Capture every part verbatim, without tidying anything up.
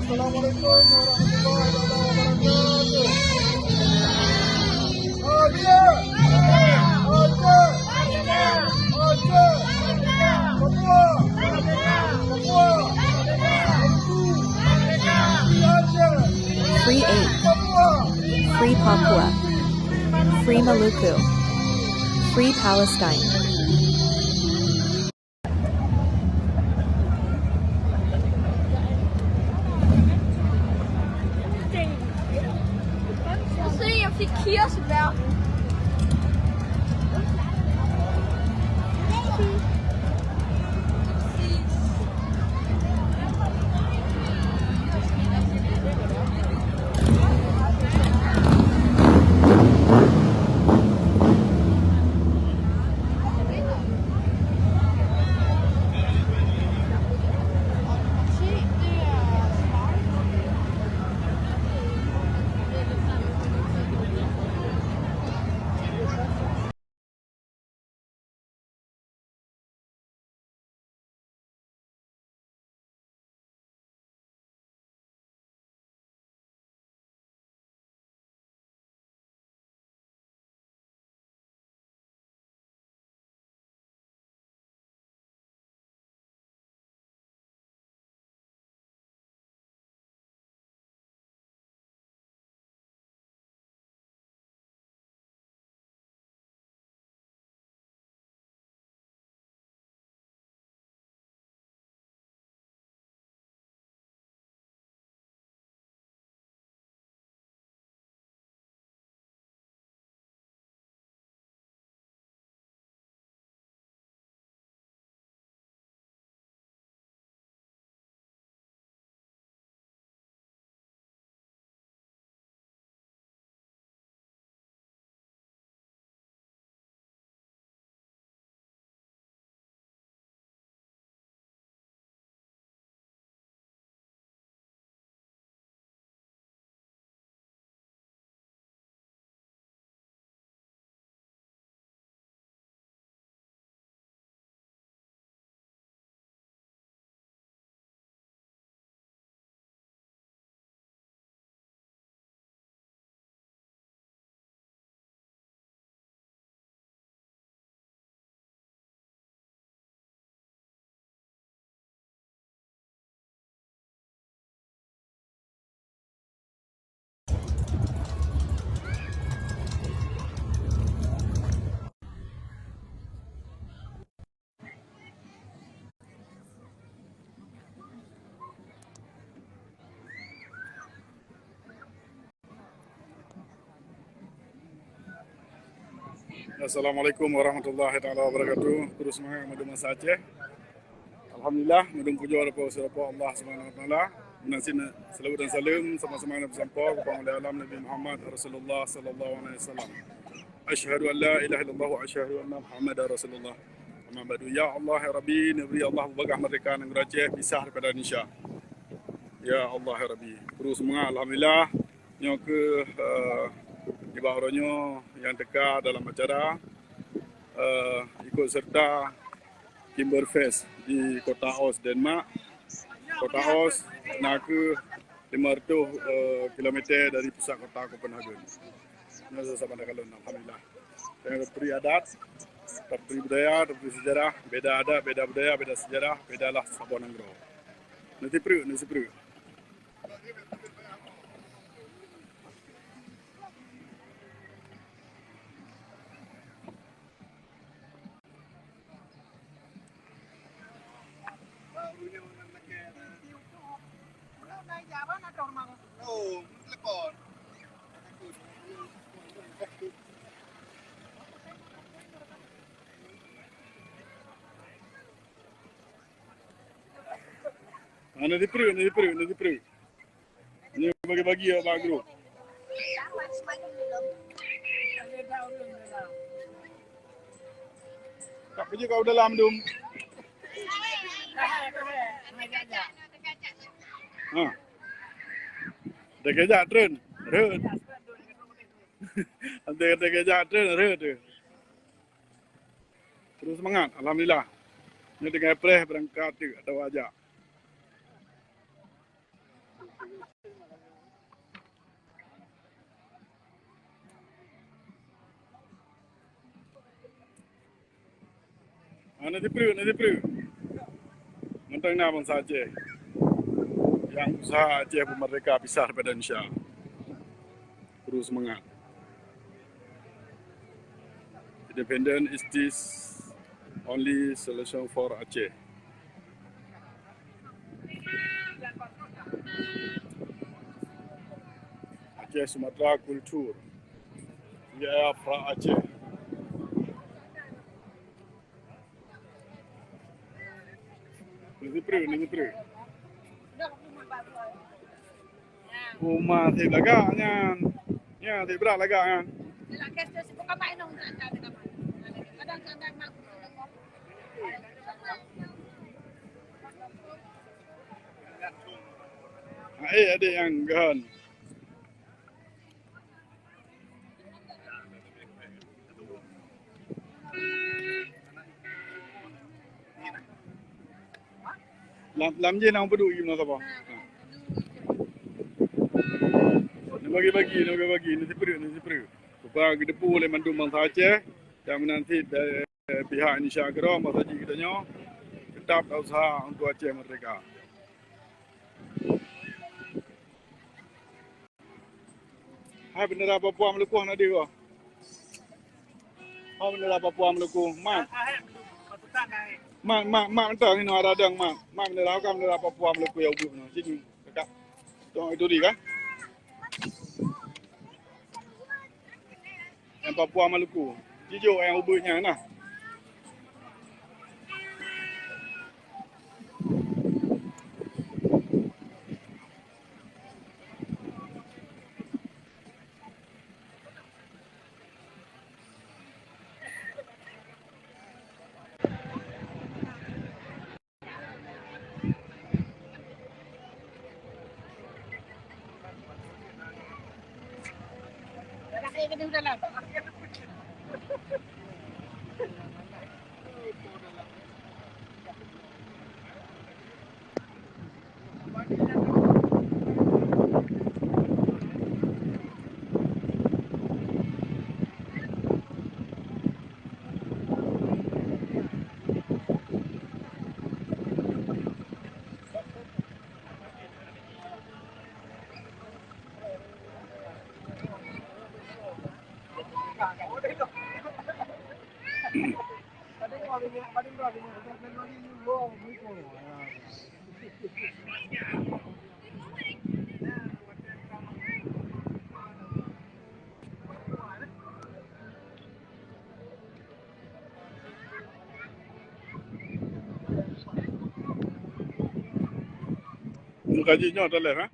Assalamualaikum warahmatullahi wabarakatuh. Aceh! Aceh! Aceh! Papua! Papua! Aceh! Free aid. Papua! Free Papua. Free Maluku. Free Palestine. We'll see if he cares about me. Assalamualaikum warahmatullahi taala wabarakatuh. Terus semangat mandum bansa Aceh. Alhamdulillah, mandum pujoe dibawa sireupok Allah Subhanahu wa Taala. Meunan cit seulaweuet dan saleuem sama-sama Nabi sampoe keu Pangulèe Alam Nabi Muhammad Rasulullah sallallahu alaihi wasallam. Asyhadu an la ilaha illallah wa asyhadu anna Muhammadar Rasulullah. Amma ba'du, ya Allah, ya Rabbi, neubri Allah beubagaih meurdeka nanggroe Aceh pisah daripada Indonesia. Ya Allah, ya Rabbi, terus semangat, alhamdulillah. Nyoe keuh, eh, nibak uroe nyoe nyang teuka dalam acara, eh, ikot serta Kimberfest di Kota Oss, Denmark. Kota Oss na keuh lima reutôh, eh, kilometer dari pusat kota Copenhagen. Nyoe saban takalon, alhamdulillah. Tapeutri adat, tapeutri budaya, tapeutri sejarah, beda adat, beda budaya, beda sejarah, bedalah saboh nanggroe. Neusipeureuk, neusipeureuk. Ah, na dipeureuk, na dipeureuk, na dipeureuk. Nyoe bagi-bagi awak bak grup. Tak peujeuet kat dalam dum. Ha. Teukeujak treun, rhot. Teukeujak treun, rhot. Terus semangat, alhamdulillah. Nyoe tinggai preh beurangkat teuk atawa jak. Ah, na sipreuk, na sipreuk. Mantong na bansa Aceh nyang usaha Aceh beumerdeka pisah daripada Indonesia. Terus semangat. Independent is this only solution for Aceh. Aceh Sumatra Kultur. Ya, Fra Aceh. Ni sipreuk, ni sipreuk. Uma si lagak nyan. Nya si brat lagak nyan. Hai, adik nyang geuhon. Lam, lam jih na peuduek ié meunan saboh. Neubagi-bagi, neubagi-bagi, neusipreuk, neusipreuk. Supaya geuteupeue lé mandum bansa Aceh, nyang meunan cit, eh, pihak Indonesia keudroe, bansa jih geutanyoe teutap ta-usaha untuk Aceh merdeka. Hai, bendera Papua Maluku hana deuh. Hai, bendera Papua Maluku. Mat. Mat, mat, mat, mantong inoe ada dong, mat. Mat bendera, kan bendera Papua Maluku nyang ubit nyoe. Sini, kakak. Tengok itu dia, kan? Nyang Papua Maluku. Jijok nyang ubit nyan nah. Muka jih nyoe teuh lheueh, ha?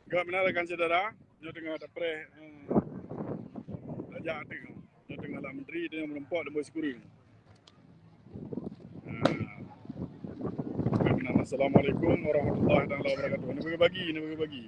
Geuh meunan rakan syedara, nyoe teungoh tapreh, eh, tajak ateueh. Nyoe teungoh lam menteri, teungoh meureumpok lam boh sikureueng. Assalamualaikum warahmatullahi taala wabarakatuh. Neubagi-bagi, neubagi-bagi.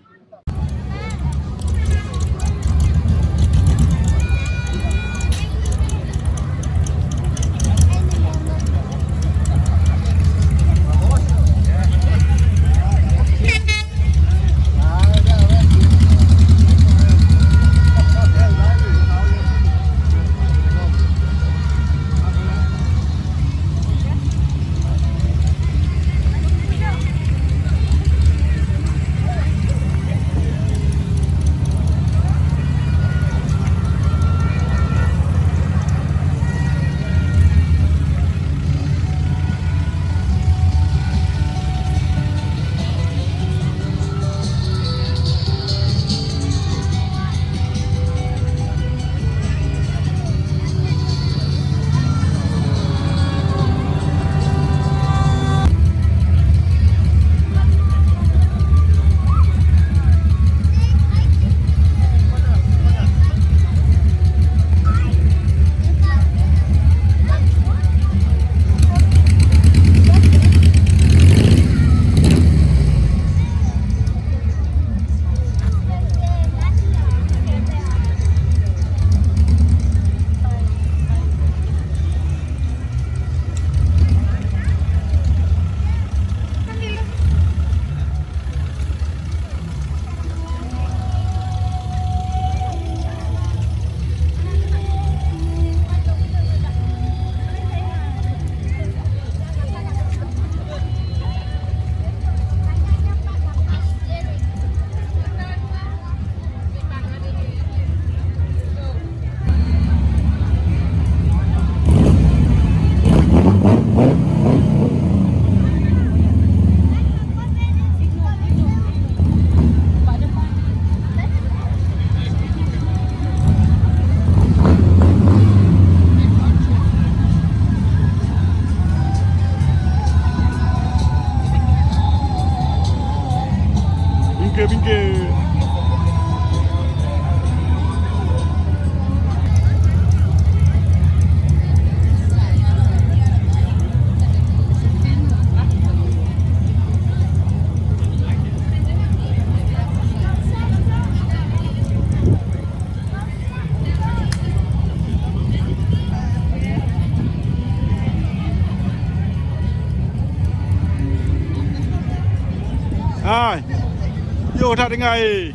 Pinggir. Hai. Yoh that tinggai.